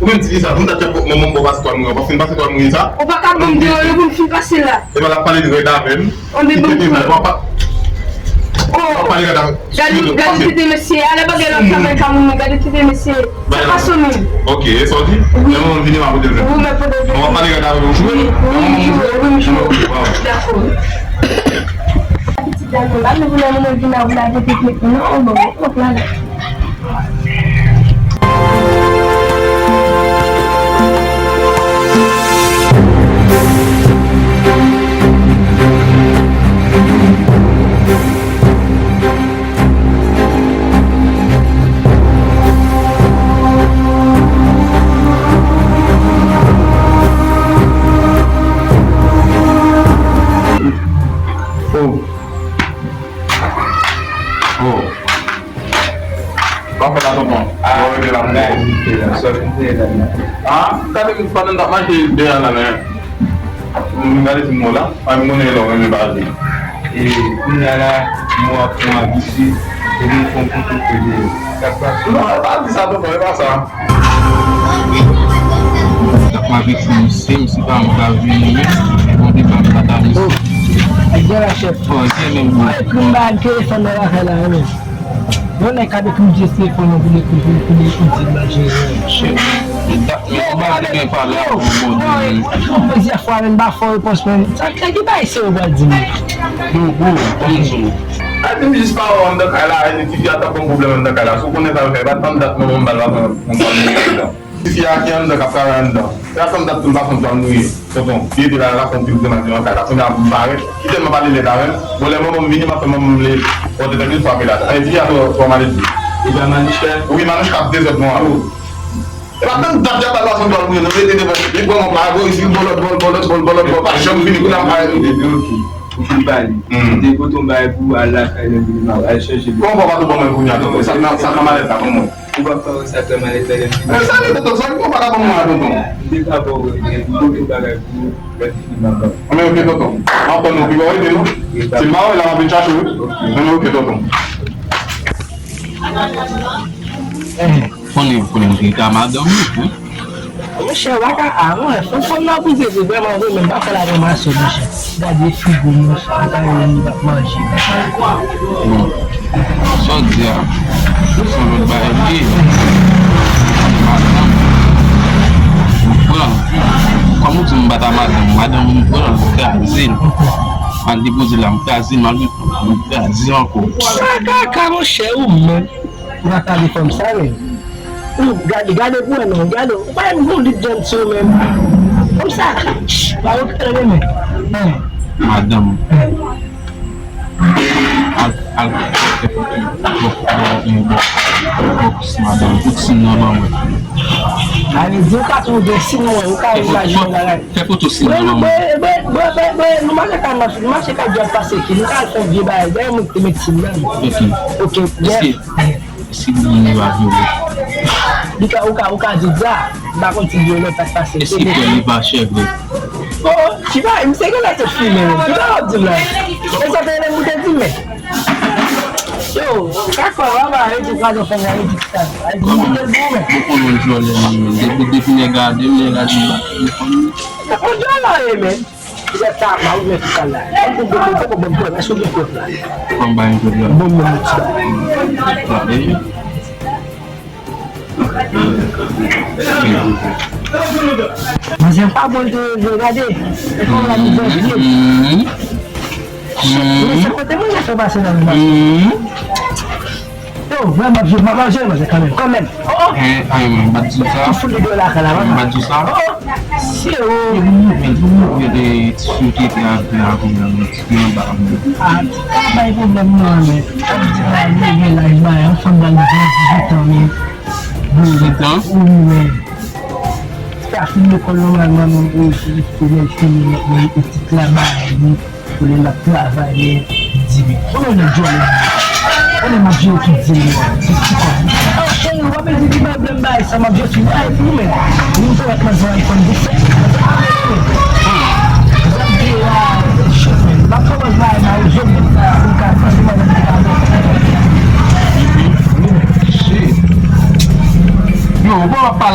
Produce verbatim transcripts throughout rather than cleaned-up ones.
Ou menm ti fi sa, m t ap fè manman m ba w pase twal mwen, w ap fin pase twal mwen sa? Ou pa ka ban m de euro pou m fin pase la. Epa, l ap pale rèd avè m. Anben, ban m tou. W ap pa-, w ap pale rèd avè m. Gade, gade tete mesye, ala bagay la, travay ka moun, gade tete mesye. Sa pa sou nou. Ok, e sa w di? Wi. Lè manman m vini, m ap pote l menm. Wi, men pote l. W ap pale rèd avè m, w jwe? Wi, wi, m jwe, wi, m jwe. Dakò. Pitit la, nou la, nou vle nou vin a ou la, de pitit, non, bon, ok, la. Oh. Oh. Sa w fè la, tonton? Ah, bon, rete la, tonton. Ah, gade, pandan n t ap mache deyò la, men, m gade ti mo la, pa m konnen lè w renmen pa vle. E kounye a la, mo ap pran abitid, epi l fè yon konpòtman ki deyò. Sa k pase? Non, e pa di sa, tonton, e pa sa. Sa pa vle di misye, misye pa anvi vini, men, bon, depi m pa ta misye. Gen la, chèf. Bon, gen menm, bon. Ekri m ba telefòn nan lakay la, men. Yon nèg k ap ekri m jis telefòn nan pou l ekri, pou l, pou l ekri m di l mal jere. Chèf, dat mwen pa gen pale ak ou, bon, non, non. Plizyè fwa, men m pa fè repons, men. Sa, sa ki bagay serye w pral di m? Yo, bro, kòman sou? A, di m jis pa wè w anndan kay la, e ti fi a t ap ban m pwoblèm anndan kay la. Si w konnen sa l fè, e pa tann dat non, m ba l pa pran, pran, pran anndan. Tifi a ki anndan k ap travay anndan. E a tann dat tou m pa konn sa m ye. Tonton, li te la, l ap fè yon pil grimas devan kay la. Kounye a pou m parèt, li tèlman pale lèd avè m. Bon, lè manman m vini, m ap fè manman m leve. Bon, te tankou fwa apel la. E tifi a twò, twò maledve. E pa Manouchka? Wi, Manouchka ap dezòd non, alo. E pa tann dat y ap ba l pa konn sa l ye, nou rete devan. Li pran yon pa goris, li bò lòt bò, bò lòt bò, bò lòt bò, pa janm vini, kounye a m parèt. Epi, ok. Ou fin pale. Hmm. Te pote yon bagay pou al lakay nan vini, al chanje. Kòman papa tou ban mwen kounye a, tonton? Sa k nan, sa k nan malèt la, ban mwen. Ou pa fè sa k nan malèt la, lè m fini. Men sa li, tonton, sa li, ou pa ka ban mwen a, tonton. M te ka ba w, men m pote yon bagay pou ou, lè m fini, m ap ba w. Men ok, tonton. M ap tann ou pi bò, wi, non? Wi, si m pa wè la, m ap vin chache w, wi. Ok. Men ok, tonton. Konnen, konnen m te ka madanm li, wi. Monchè, w pa ka, a, mwen, fanm, fanm nan poze vre, vrèman vre, men m pa fè l avè maso, monchè. Gade figo, monchè, m ta renmen li p ap manje. Bon, sa w di a, se yon lòt bagay li ye. Madanm, m pran. Kòm ou di m pa ta madanm, madanm m pran, m kraze l. M al depoze l la, m kraze l, m al, m kraze l ankò. Sa kaka, monchè, ou menm. Ou pa ka di fanm sa, men. Ou gade, gade pou wè non, gade, ou pa yon lit djanm sou ou menm. Kòmsa, pa yo tande men. Madanm. Al, al, bò, bò, bò, bò, bò, madanm, tout siy nan manman. Ale, di w pa twonpe, siy nan manman, ou ka imajine bagay. Fè foto siy nan manman. Bwè, bwè, bwè, bwè, bwè, nou mache ka, nou mache ka djòl pase ki, nou ka al fè vye bagay, dèyè moun ki te met siy nan. Ok. Ok, èske, èske moun yo a vyole? Li ka, ou ka, ou ka di, dja, m pa konn si vyole sa k pase. Èske kè li pa chè vre? Oh, ki bagay, misye genlè sot fimen, ki bagay w ap di m la? E sa te rele m pou te di, men. Yo, kakò, baba, redi kraze fanm nan, redi sa. Ay, di m te bon, men. Mwen konnen w vyole, men. Depi, depi nèg a, depi nèg a di m pa telefòn. Ou vyole, men. Ou wè sa, ma, ou wè sa la. Ou poko, ou poko ban m prèv, èske ou gen prèv la? Kòman ba yon prèv la? Bon, mwen, mwen, ti bagay. Manzè pa bon, te vle gade. E kòman la di vye. Men se kote mwen fè pase nan mwen. Yo, vrèman, vye, m ap manje, manje kanmenm, kanmenm. Oh, oh. Eh, ay, mwen, m pa t di w sa. Ki fout li dwe lakay la, mwen pa t di w sa. Oh, oh. Se ou. Yo, mwen, mwen, mwen, mwen, eh, ti fi ki te avè avè m nan, ti fi anba a, mwen. Ah, ti pa bay pwoblèm, non, men. Ap di, ah, li gen laj, bay, yon fanm nan gen dizuit an, men. Dizuit an? Wi, men. Ti pa fin lekòl nòmalman, non, e, e, e, e, e, e, e, ti travay, wi. Konnen l ap travay, men di men. Konnen w nèg djòlè. Konnen m ap jere tout zen yo a. Ti kòb. Oh, cheri, w ap di ki bay blèm bay sa, m ap jere tout bay pou ou menm. Ou te wè kòman zò iPhone disèt. Zam vye a, chofè. M ap kòmanse bay ma ou jòb pou m ka pase madanm ki pa bon. Shit. Yo, ou pa pale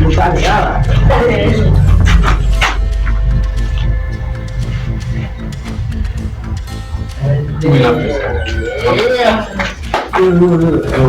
Mwen pa la. Wi, la fè sa. Yo.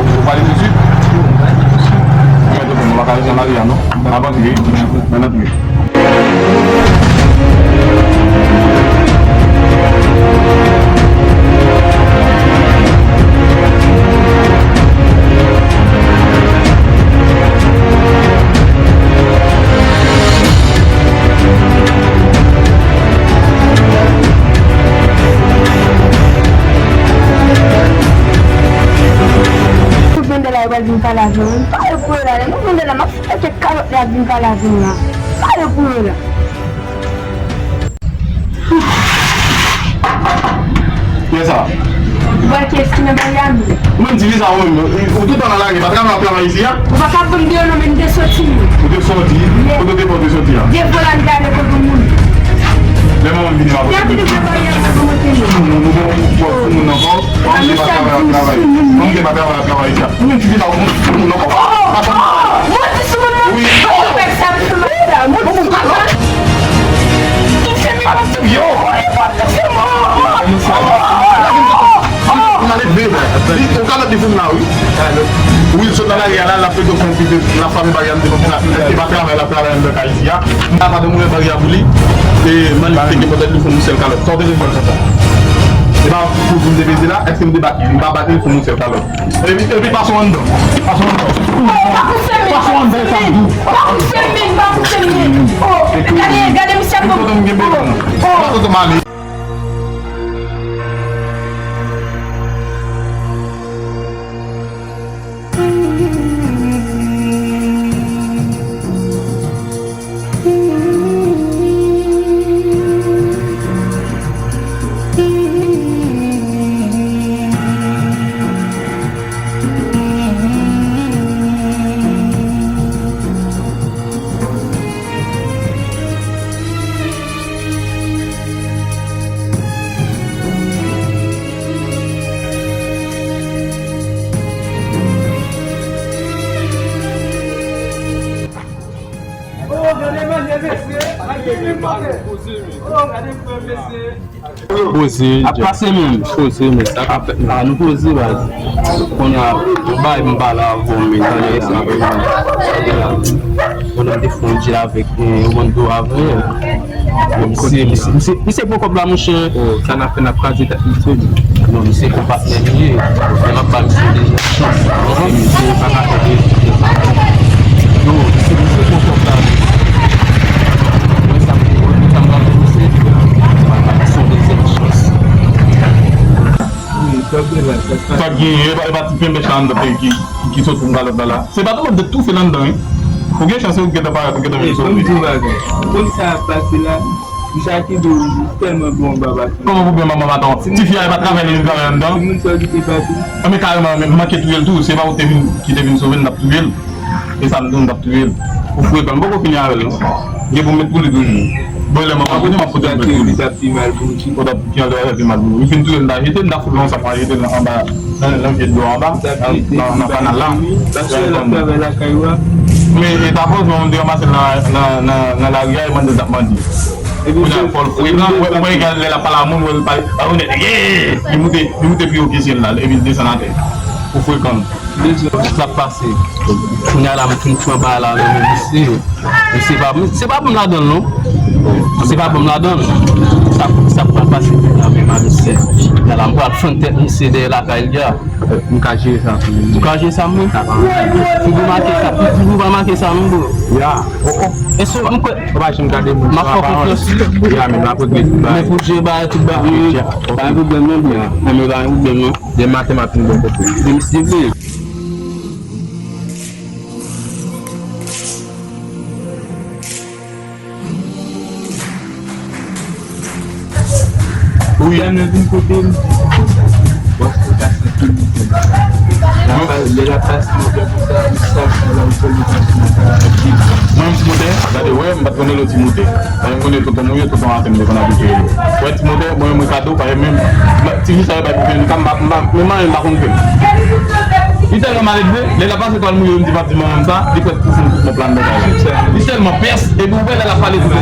Ou pale tousuit? Mwen te fè, nou pa ka rete an lari a, non. Avanse, wi. Mwen antre. Tout Mandela yo pral vin pale avè w. Pale pou yo la, non, Mandela, m ap fè kèk kalòt li ap vin pale avè w la. Pale pou yo la. Kisa ou menm? Ou tout tan nan lari, pa travay, ap travay isi a? Ou pa ka pran m deyò non, men m te soti wi. Ou te soti? Kote w te pran w te soti a? Devan la m te ale kote moun. Lè manman m vini, m ap pote. Gade de vye bagay ap monte. Moun, nou gon moun, moun ankò. Ou menm ki pa travay, ap travay. Ou menm ki pa travay, ap travay isi a. Ou menm ki vin la, ou moun ankò. Mwen di sou moun nan. Wi. Ou fè sa pou mwen la. Mwen di sou moun nan. Touche m. Yo. Ou pa touche mwen. Ou kalòt li fout la, wi. Wi, l sot nan lari a la, l ap pete konfite, l ap frape bagay an, l te pa travay, l ap travay anndan kay isi a. M pa, pa de mwen bagay a pou li. E, Mannik te gen poutèt li fè yon sèl kalòt. Sa w te vle fè konsa? E pa pou, pou m te peze la, èske m te bat li? M pa bat li, fè yon sèl kalòt. Epi, epi pase w anndan. Pase w anndan. Pase w anndan, e sa m di w. Pa pouse m, men, pa pouse m, men. Oh, gade, gade misye ap. Kote m gen bezwen. Oh. Kote m ale? Oh, gade manje mesye, gade manje. Oh, gade frè mesye. Poze, ap pase menm. Poze, men sa k ap fèt la, nou poze, baz. Kounye a, yon bagay m pale avè w, men tande sa. Kounye a, m te fè yon dil avèk, eh, yon bann do avè. Bon, misye, misye, misye, misye pran kòb la, monchè. Oh, sa n ap fè, n ap kraze tèt misye. Non, misye gon patnè li ye. Lè m ap ba misye de chans. Misye pa ka fè de, de sa. Yo, misye, misye pran kòb la. Mwen, sa m, mwen, sa m pral fè, misye, se yon dezyèm chans. Sa k genyen, e pa, e pa ti penbèch la anndan ki, ki, ki sot pou m kalòt la la. Se pa tou de toufe l anndan, wi. Ou gen chans, ou gentan parèt, ou gentan vin sove. Konn sa ap pase la. Misye a kenbe w tèlman bon anba baton. Kòman pou byen manman baton? Ti fi a, e pa travay li vin travay anndan? Timoun sa w kite pati. Anben kareman, men manke touye l tou. Se pa ou te vin, ki te vin sove l, n ap touye l. E sa m di w, n ap touye l. Ou frekan, m poko fini avè l, non. Gen pou m met pou li toujou. Bon, lè manman konnen, m ap pote l met pou li. Li t ap pi mal pou ou, ti. Ou t ap pi mal, pi mal pou li. Li fin touye l, m ta jete l, m ta fout l nan yon sak, m ta jete l anba, nan, nan vye dlo anba, nan, nan, nan kanal la. Paske l ap travay lakay ou a. Men, e ta fòs, men, m te ranmase l nan, nan, nan, nan lari a, e mande l t ap mande. Kounye a, fò l frekan, ou wè, ou wè, lè l ap pale a moun, ou wè l pale, pa konnen, yeah! Li moute, li moute pi wo ke syèl la, epi l desann atè. Ou frekan. Sa k pase? Kounye a la, m fin pran bagay la nan men misye. Misye pa, se pa pou m ladan l, non. Se pa pou m ladan l. Sa, sa pral pase kounye a menm a misye. Kounye a la, m pral fann tèt misye dèyè lakay li a. M ka jere sa pou ou. Ou ka jere sa, mwen? Sa pa anyen. Figi w make sa. Figi w pa make sa, non, bro. Ya. Oh, oh. E so, m kwè. Ou pa janm gade moun. M ap fè konfyans. Ya, men m ap regle tout bagay. Men pou jere bagay, tout bagay. Pa gen pwoblèm, non, bro. Men pa gen pwoblèm, non. Demen maten, m ap vin bò kote w. Demen, si Dye vle. Wi. Dam nan vin kote m. Bòs mwen ka santi li. Lè l ap pase, lè l ap pase, mwen fè konsa, li sa, sa la, li fè li pase nan karaji. Mwen, m Ti Motè, gade, wè, m pa t konn rele w Ti Motè. Paske m konnen tonton mwen yo, tonton Aten, m te konn abitye rele. Wè, Ti Motè, mwen, mwen kado, paske menm, ti fi sa yo bay pou fè, m pa, m pa, menm manyen m pa konn fè. Li tèlman maledve, lè l ap pase twal mouye, m di, m ap di manman m sa, li kwè pou fè tout mwen plan nan kay la. Li tèlman pès, epi ou wè lè l ap pale tout